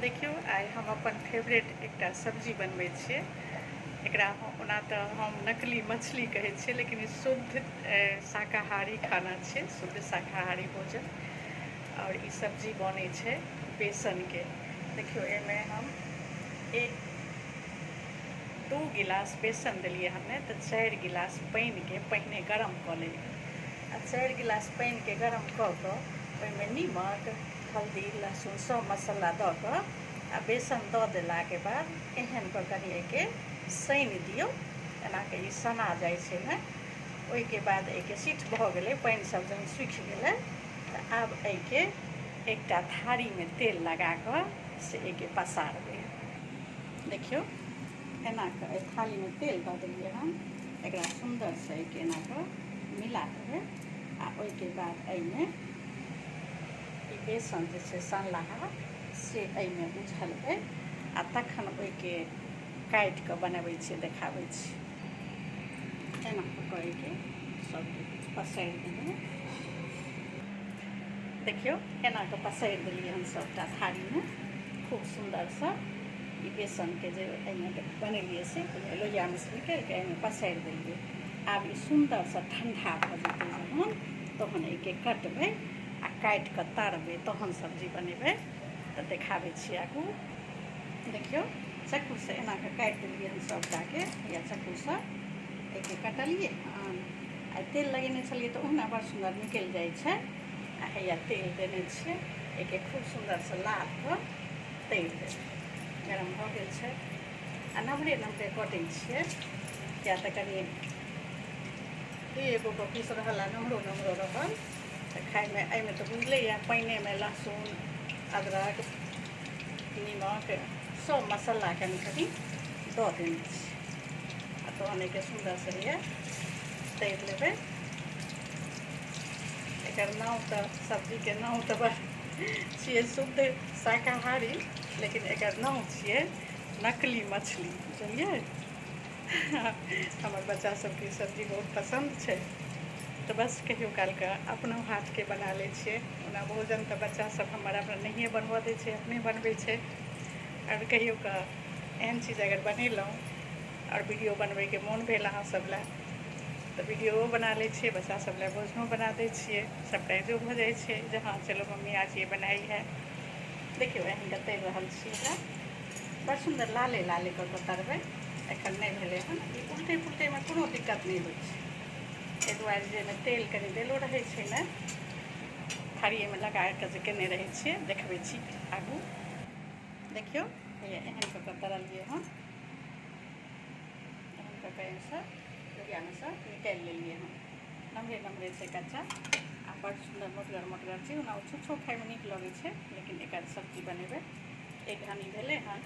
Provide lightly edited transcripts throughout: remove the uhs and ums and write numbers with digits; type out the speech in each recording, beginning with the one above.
देखियौ आइ हम अपन फेवरेट एकटा सब्जी बनबै छियै। एकरा ओना तऽ हम नकली मछली कहै छियै, लेकिन ई शुद्ध शाकाहारी खाना छियै, शुद्ध शाकाहारी भोजन। आओर ई सब्जी बनै छै बेसनके। देखियौ एहिमे हम 1-2 गिलास बेसन देलियै हन, तऽ 4 गिलास पानिके पहिने गरम कऽ लेलियै। आ 4 गिलास पानिके गरम कऽ कऽ ओहिमे निमक, हल्दी, लहसुन सब मसाला दऽ कऽ आ बेसन दऽ देलाके बाद एहन कऽ कनि एहिके सानि दियौ, एनाके ई सना जाइ छै ने। ओहिके बाद एहिके सीठ भऽ गेलै, पानि सब जहन सूखि गेलै तऽ आब एहिके एकटा थारीमे तेल लगाकऽ से एहिके पसारबै। देखियौ एना कऽ एहि थालीमे तेल दऽ देलियै हन, एकरा सुन्दरसँ एहिके एना कऽ मिला देबै। आ ओहिके बाद एहिमे ई बेसन जे छै सनलाहा से एहिमे उझलबै आ तखन ओहिके काटि कऽ बनबै छियै, देखाबै छी। एना कऽ कऽ एहिके सबके पसारि देबै। देखियौ एना कऽ पसारि देलियै हन सबटा थारीमे खूब सुन्दरसँ। ई बेसनके जे एहिमे बनेलियै से लोहियामे से निकालि कऽ एहिमे पसारि देलियै। आब ई सुन्दरसँ ठण्डा भऽ जेतै जहन, तहन एहिके कटबै आ काटि कऽ तरबै, तहन सब्जी बनेबै। तऽ देखाबै छी आगू। देखियौ चक्कूसँ एना कऽ काटि देलियै हन सबटाके, या चक्कूसँ एहिके कटलियै हन। आ तेल लगेने छलियै तऽ ओहिना बड़ सुन्दर निकलि जाइ छै। आ हैया तेल देने छियै, एहिके खूब सुन्दरसँ लाल कऽ तरि देबै। गरम भऽ गेल छै आ नमरे नमरे कटै छियै, किया तऽ कनि 2 गो पीस रहल आ नमरो नमरो रहल तऽ खाइमे। एहिमे तऽ बुझले यऽ पानिएमे लहसुन, अदरक, निमक सब मसाला कनि कनि दऽ देने छियै। आ तहन एहिके सुन्दरसँ हैया तरि लेबै। एकर नाम तऽ सब्जीके नाम तऽ बड़ छियै शुद्ध शाकाहारी, लेकिन एकर नाम छियै नकली मछली, बुझलियै। हमर बच्चा सबके सब्जी बहुत पसन्द छै, तऽ बस कहियो कालके अपनो हाथके बना लै छियै। ओना भोजन तऽ बच्चा सब हमर अपना नहिए बनबऽ दै छै, अपने बनबै छै। आओर कहियो कऽ एहन चीज अगर बनेलहुँ आओर वीडियो बनबैके मोन भेल अहाँ सब लए तऽ वीडियो बना लै छियै, बच्चा सब लए भोजनो बना दै छियै, सरप्राइजो भऽ जाइ छै जे हाँ चलो मम्मी आज ये बनाई है। देखियौ एहन कऽ तरि रहल छियै एकरा, बड़ सुन्दर लाले लाले कऽ कऽ तरबै। एखन नहि भेलै हन, ई उल्टै पुल्टैमे कोनो दिक्कत नहि होइ छै, एहि दुआरे जे एहिमे तेल कनि देलो रहै छै ने, थारिएमे लगा कऽ जे केने रहै छियै। देखबै छी आगू। देखियौ एहन कऽ कऽ तरलियै हन, एहन कऽ कऽ एहिसँ लोहियामे सँ निकालि लेलियै हन। नमरे नमरे छै कच्चा आ बड़ सुन्दर मोटगर मोटगर छै। ओना ओ छुच्छो खाइमे नीक लगै छै, लेकिन एकर सब्जी बनेबै। एक घानी भेलै हन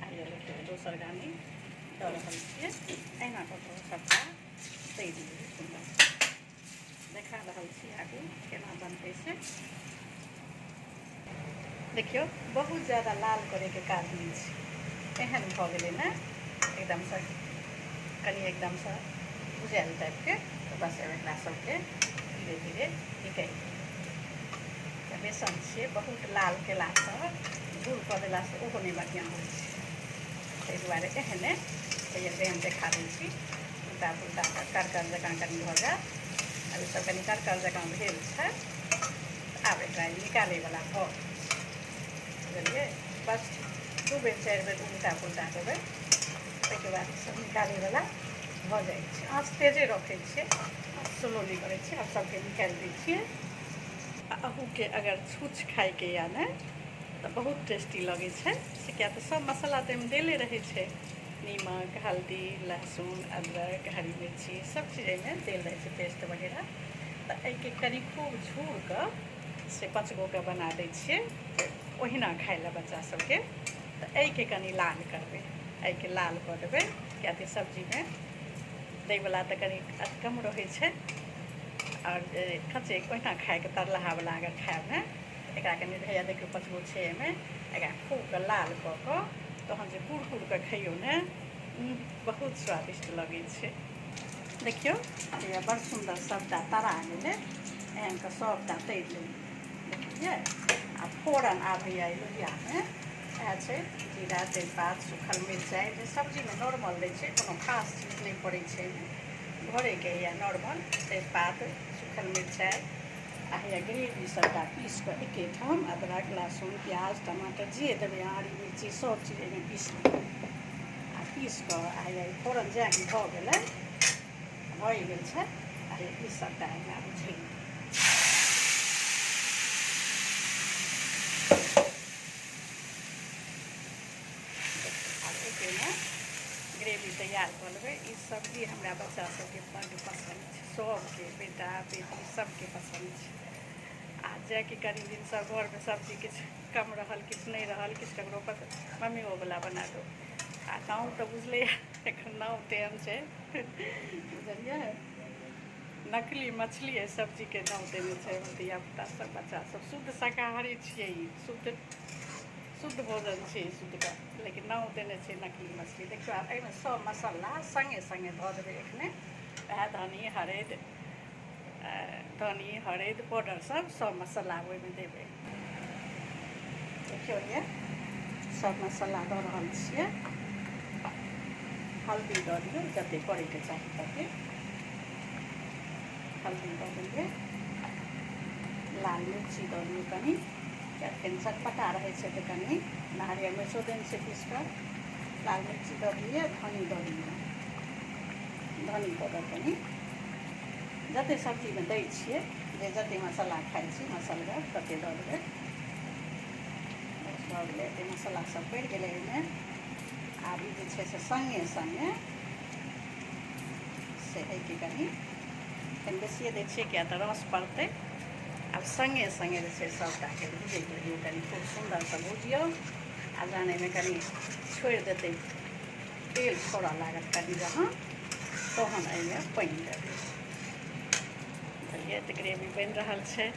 आ देखियौ दोसर घानी दऽ रहल छियै। एहिना कऽ कऽ सबटा तरि लेबै सुन्दर। देखा रहल छी आगू केना बनतै से। देखियौ बहुत ज्यादा लाल करैके काज नहि छै, एहन भऽ गेलै ने एकदमसँ कनि एकदमसँ भुजायल टाइपके। तऽ बस एकरा सबके धीरे धीरे निकालि देबै। बेसन छियै, बहुत लाल केलासँ झूर कऽ देलासँ ओहो नहि बढ़िआँ होइ छै, ताहि दुआरे एहने हम देखा दै छी। उल्टा पुल्टा कऽ करकर जकाँ कनि भऽ जायत। आब ईसब कनि करकर जकाँ भेल छै, आब एकरा निकालैवला भऽ गेल छै, बुझलियै। बस 2 बेर 4 बेर उल्टा पुल्टा देबै, ताहिके बाद ईसब निकालैवला भऽ जाइ छै। आँच तेजे रखै छियै, स्लो नहि करै छियै। आब सबके निकालि दै छियै। आ अहूँके अगर छूछ खाइके यऽ ने तऽ बहुत टेस्टी लगै छै, से किया तऽ सब मसाला तऽ एहिमे देले रहै छै, निमक, हल्दी, लहसुन, अदरक, हरी मिर्ची सब चीज एहिमे देल रहै छै, पेस्ट वगैरह। तऽ एहिके कनि खूब झूर कऽ से 5 गोके बना दै छियै ओहिना खाइ लए बच्चा सबके। तऽ एहिके कनि लाल करबै, एहिके लाल कऽ देबै, किया तऽ सब्जीमे दैवला तऽ कनि कम रहै छै। आओर जे कच्चे ओहिना खाइके तरलाहावला अगर खायब ने, एकरा कनि हैया देखियौ 5 गो छै एहिमे, एकरा खूब कऽ लाल कऽ कऽ तहन जे कुर कुर कऽ खइयौ ने, बहुत स्वादिष्ट लगै छै। देखियौ हैया बड़ सुन्दर सबटा तरा गेलै, एहन कऽ सबटा तरि लेलियै, देखलियै। आ फोरन आब हैया लोहियामे इएह छै जीरा, तेजपात, सूखल मिरचाइ जे सब्जीमे नॉर्मल दै छै, कोनो खास चीज नहि पड़ै छै एहिमे। घरेके यऽ नॉर्मल तेजपात, सूखल मिरचाइ आ हैया ग्रेवी सबटा पीस कऽ एकेठाम अदरक, लहसुन, प्याज, टमाटर जे देबै अहाँ, हरी मिर्ची सब चीज एहिमे पीस लिअ आ पीस कऽ आ हैया ई फोरन जैं कि भऽ गेलै, भए गेल छै, आ ई सबटा एहिमे आब उझैल दियौ। आब एहिमे ग्रेवी तैयार कऽ लेबै। ई सब्जी हमरा बच्चा सबके बड्ड पसन्द छै, सबके, बेटा बेटी सबके पसन्द छै। आ जेकि कनि दिनसँ घरमे सब्जी किछु कम रहल, किछु नहि रहल, किछु ककरो पर, मम्मी ओ वला बना दो। आ नाम तऽ बुझले, एकर नाम तेहन छै, बुझलियै, नकली मछली एहि सब्जीके नाम देने छै हमर धियापुता सब, बच्चा सब। शुद्ध शाकाहारी छियै ई, शुद्ध शुद्ध भोजन छियै ई शुद्धका, लेकिन नाम देने छै नकली मछली। देखियौ, आब एहिमे सब मसाला सङ्गे सङ्गे धऽ देबै एखने। वएह धनी, हरैद, धनी, हरैद पाउडर सब, सब मसाला ओहिमे देबै। देखियौ, ये सब मसाला दऽ रहल छियै। हल्दी दऽ दियौ जते पड़ैके चाही तते हल्दी दऽ देलियै। लाल मिर्ची दऽ दियौ कनि, किएक कनि चटपटा रहै छै तऽ कनि हरियर मिर्चो देने छै पीस कऽ। लाल मिर्ची दऽ देलियै, धनी दऽ दियौ, धनी पाउडर कनि, जते सब्जीमे दै छियै, जे जते मसाला खाइ छी मसलगर तते दऽ देबै। बस भऽ गेलै, एते मसाला सब पड़ि गेलै एहिमे। आब ई जे छै से सङ्गे सङ्गे से एहिके कनि कनि बेसिए दै छियै, किएक तऽ रस पड़तै। आब सङ्गे सङ्गे जे छै सभटाके भुजैत रहियौ, कनि खूब सुन्दरसँ भुजियौ। आ जहन एहिमे कनि छोड़ि देतै, तेल छोड़ऽ लागत कनि जहन, तहन एहिमे पानि देबै। बुझलियै? तऽ ग्रेवी बनि रहल छै,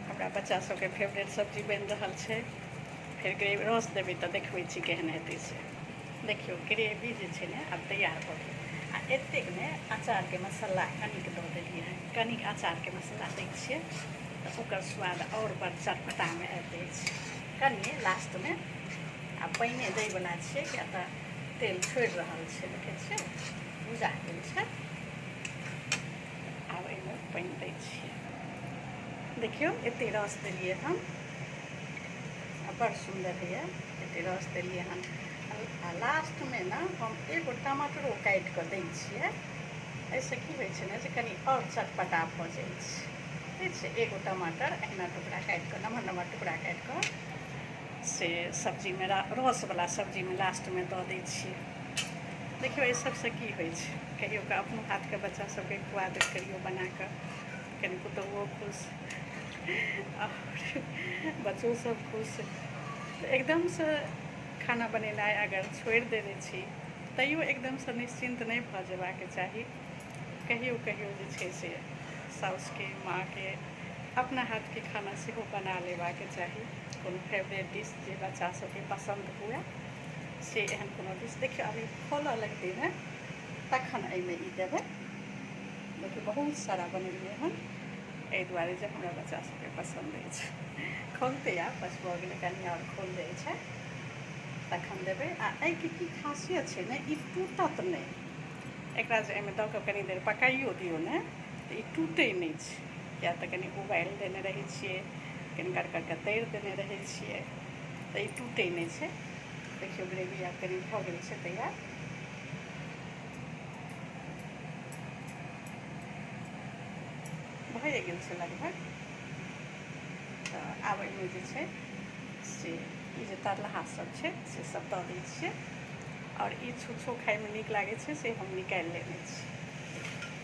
हमरा बच्चा सबके फेवरेट सब्जी बनि रहल छै। फेर ग्रेवी रस देबै तऽ देखबै छी केहन हेतै से। देखियौ, ग्रेवी जे छै ने आब तैयार भऽ गेल। आ एतेक ने अचारके मसाला कनिक दऽ देलियै हँ। कनिक अचारके मसाला दै छियै तऽ ओकर स्वाद आओर बड़ चटपटामे आबि जाइ छै। कनिए लास्टमे आ पानिए दैवला छियै, किया तऽ तेल छोड़ि रहल छै। देखै छियै, भुजा गेल छै। आब एहिमे पानि दै छियै। देखियौ, एते रस देलियै हन आ बड़ सुन्दर होइए। एते रस देलियै हन आ लास्टमे ने हम एगो टमाटरो काटि कऽ दै छियै। एहिसँ की होइ छै ने जे कनि आओर चटपटा भऽ जाइ छै। ठीक छै, एगो टमाटर एहिना टुकड़ा काटि कऽ, नमहर नमहर टुकड़ा काटि कऽ से सब्जीमे, रसवला सब्जीमे लास्टमे दऽ दै छियै। देखियौ, एहि सबसँ की होइ छै। कहियो कऽ अपनो हाथके बच्चा सबके खुआ देल करियौ बना कऽ, कनि पुतोहुओ खुश आओर बच्चो सब खुश। तऽ एकदमसँ खाना बनेनाइ अगर छोड़ि देने छी तैयो एकदमसँ निश्चिन्त नहि भऽ जेबाक चाही। कहियो कहियो जे छै से साउसके, माँके अपना हाथके खाना सेहो बना लेबाक चाही। कोनो फेवरेट डिश जे बच्चा सबके पसन्द हुए, से एहन कोनो डिश। देखियौ, आब ई खौलऽ लगतै ने तखन एहिमे ई देबै। देखियौ, बहुत सारा बनेलियै हन एहि दुआरे जे हमरा बच्चा सबके पसन्द अछि। खौलतै आब, बस भऽ गेलै, कनि आओर खौल जाइ छै तखन देबै। आ एहिके की खासियत छै ने, ई टूटत नहि। एकरा जे एहिमे दऽ कऽ कनि देर पकाइयो दियौ ने तऽ ई टूटै नहि छै, किएक तऽ कनि उबालि देने रहै छियै, कनि कड़कड़ कऽ तरि देने रहै छियै, तऽ ई टूटै नहि छै। देखियौ, ग्रेवी आब कनि भऽ गेल छै तैयार, भए गेल छै लगभग। तऽ आब एहिमे जे छै से ई जे तरलाहा सब छै से सब दऽ दै छियै। आओर ई छुच्छो खाइमे नीक लागै छै, से हम निकालि लेने छी।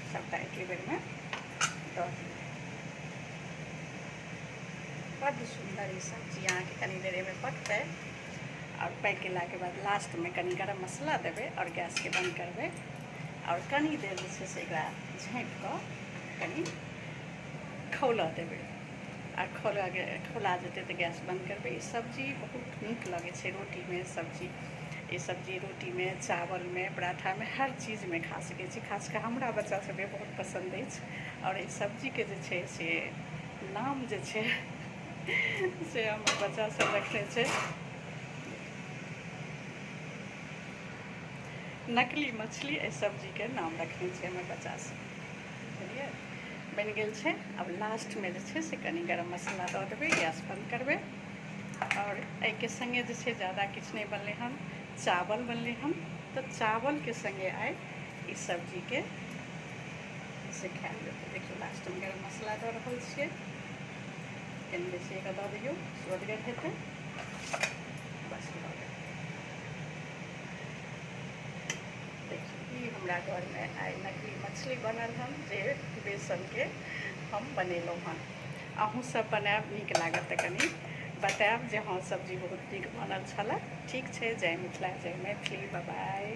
सबटा एके बेरमे दऽ दियौ। बड्ड सुन्दर ई सब्जी अहाँके कनि देर एहिमे पकतै। आओर पाकि गेलाके बाद लास्टमे कनि गरम मसाला देबै आओर गैसके बन्द करबै आओर कनि देर जे छै से एकरा झाँपि कऽ कनि खौलऽ देबै। आ खौला खौला जेतै तऽ गैस बन्द करबै। ई सब्जी बहुत नीक लगै छै रोटीमे। सब्जी, ई सब्जी रोटीमे, चावलमे, पराठामे, हर चीजमे खा सकै छी। खास कऽ हमरा बच्चा सबके बहुत पसन्द अछि। आओर एहि सब्जीके जे छै से नाम जे छै से हमर बच्चा सब रखने छै। नकली मछली एहि सब्जीके नाम रखने छै हमर बच्चा सब। बुझलियै? बनि गेल छै। आब लास्टमे जे छै से कनि गरम मसाला दऽ देबै, गैस बन्द करबै। आओर एहिके सङ्गे जे छै ज्यादा किछु नहि बनलै हन, चावल बनलै हन। तऽ चावलके सङ्गे आइ ई सब्जीके से खायल जेतै। देखियौ, लास्टमे गरम मसाला दऽ रहल छियै। कनि बेसिएके दऽ दियौ, सुअदगर हेतै। बस, भऽ गेल। देखियौ, ई हमरा घरमे आइ नकली मछली बनल हन, जे बेसनके हम बनेलहुँ हन। अहूँ सब बनायब, नीक लागत तऽ कनि बतायब जे हँ, सब्जी बहुत नीक बनल छलै। ठीक छै, जय मिथिला, जय मैथिली, बाय।